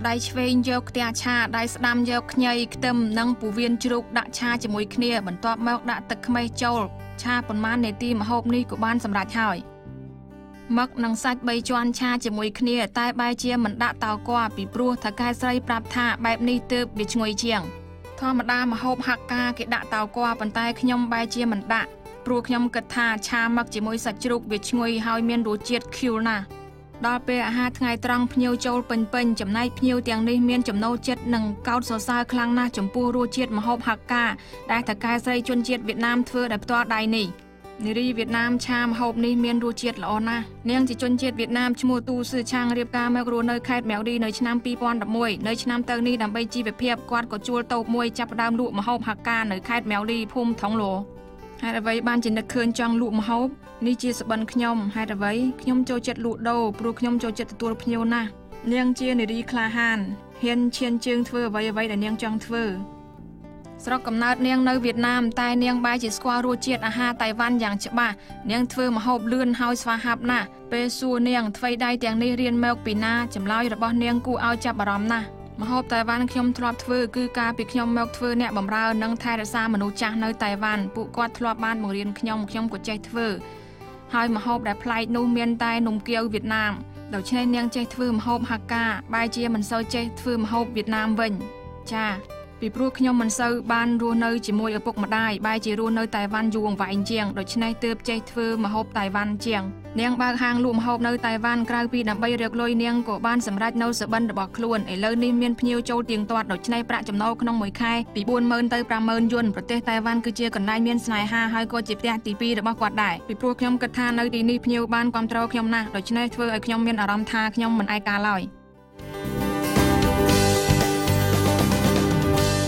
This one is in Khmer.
ដៃឆ្វេងយកខ្ទះឆាដៃស្ដាំយកខ្ញីខ្ទឹមនិងពោះវៀនជ្រូកដាក់ឆាជាមួយគ្នាបន្ទាប់មកដាក់ទឹកខ្មេះចូលឆាប៉ុន្មាននាទីម្ហូបនេះក៏បានសម្រេចហើយមឹកនិងសាច់3ជាន់ឆាជាមួយគ្នាតែបែរជាមិនដាក់តៅគ័រពីព្រោះថៅកែស្រីប្រាប់ថាបែបនេះទើបវាឈ្ងុយជាងធម្មតាម្ហូបហាក់កាគេដាក់តៅគ័រប៉ុន្តែខ្ញុំបែរជាមិនដាក់ព្រោះខ្ញុំគិតថាឆាមឹកជាមួយសាច់ជ្រូកវាឈ្ងុយហើយមានរសជាតិខ្យូលណាស់ដល់ពេលអាហារថ្ងៃត្រង់ភ្ញៀវចូលពេញៗចំណែកភ្ញៀវទាំងនេះមានចំណូលចិត្តនិងកោតសរសើរខ្លាំងណាស់ចំពោះរសជាតិម្ហូបហាក់កាដែលថៅកែស្រីជនជាតិវៀតណាមធ្វើដោយផ្ទាល់ដៃនេះនារីវៀតណាមឆាម្ហូបនេះមានរសជាតិល្អណាស់នាងជាជនជាតិវៀតណាមឈ្មោះទូសឺឆាងរៀបការមករស់នៅខេត្តម៉ៅរីនៅឆ្នាំ2011នៅឆ្នាំទៅនេះដើម្បីជីវភាពគាត់ក៏ជួលតូបមួយចាប់ផ្ដើមលក់ម្ហូបហាក់កានៅខេត្តម៉ៅរីភូមិថងលហេតុអ្វីបានជានឹកឃើញចង់លក់ម្ហូបនេះជាសបិនខ្ញុំហេតុអ្វីខ្ញុំចូលចិត្តលក់ដូរព្រោះខ្ញុំចូលចិត្តទទួលភ្ញៀវណាស់នាងជានារីក្លាហានហ៊ានឈានជើងធ្វើអ្វីៗដែលនាងចង់ធ្វើស្រុកកំណើតនាងនៅវៀតណាមតែនាងបែរជាស្គាល់រសជាតិអាហារតៃវ៉ាន់យ៉ាងច្បាស់នាងធ្វើម្ហូបលឿនហើយស្វាហាប់ណាស់ពេលសួរនាងថ្វីដៃទាំងនេះរៀនមកពីណាចម្លើយរបស់នាងគួរឲ្យចាប់អារម្មណ៍ណាស់ម្ហូបតៃវ៉ាន់ខ្ញុំធ្លាប់ធ្វើគឺកាលពីខ្ញុំមកធ្វើអ្នកបម្រើនិងថែរក្សាមនុស្សចាស់នៅតៃវ៉ាន់ពួកគាត់ធ្លាប់បានបង្រៀនខ្ញុំខ្ញុំក៏ចេះធ្វើហើយម្ហូបដែលប្លែកនោះមានតែនំគៀវវៀតណាមដូច្នេះនាងចេះធ្វើម្ហូបហាកាបែរជាមិនសូវចេះធ្វើម្ហូបវៀតណាមវិញចាពីព្រោះខ្ញុំមិនសូវបានរស់នៅជាមួយឪពុកម្ដាយបែរជារស់នៅតៃវ៉ាន់យូរអង្វែងជាងដូច្នេះទើបចេះធ្វើម្ហូបតៃវ៉ាន់ជាងនាងបើកហាងលក់ម្ហូបនៅតៃវ៉ាន់ក្រៅពីដើម្បីរកលុយនាងក៏បានសម្រេចនៅសបិនរបស់ខ្លួនឥឡូវនេះមានភ្ញៀវចូលទៀងទាត់ដូច្នេះប្រាក់ចំណូលក្នុងមួយខែពី40000ទៅ50000យួនប្រទេសតៃវ៉ាន់គឺជាកន្លែងមានស្នេហាហើយក៏ជាផ្ទះទី2របស់គាត់ដែរពីព្រោះខ្ញុំគិតថានៅទីនេះភ្ញៀវបានគាំទ្រខ្ញុំណាស់ដូច្នេះធ្វើឲ្យខ្ញុំមានអារម្មណ៍ថាខ្ញុំមិនឯកាឡើយ។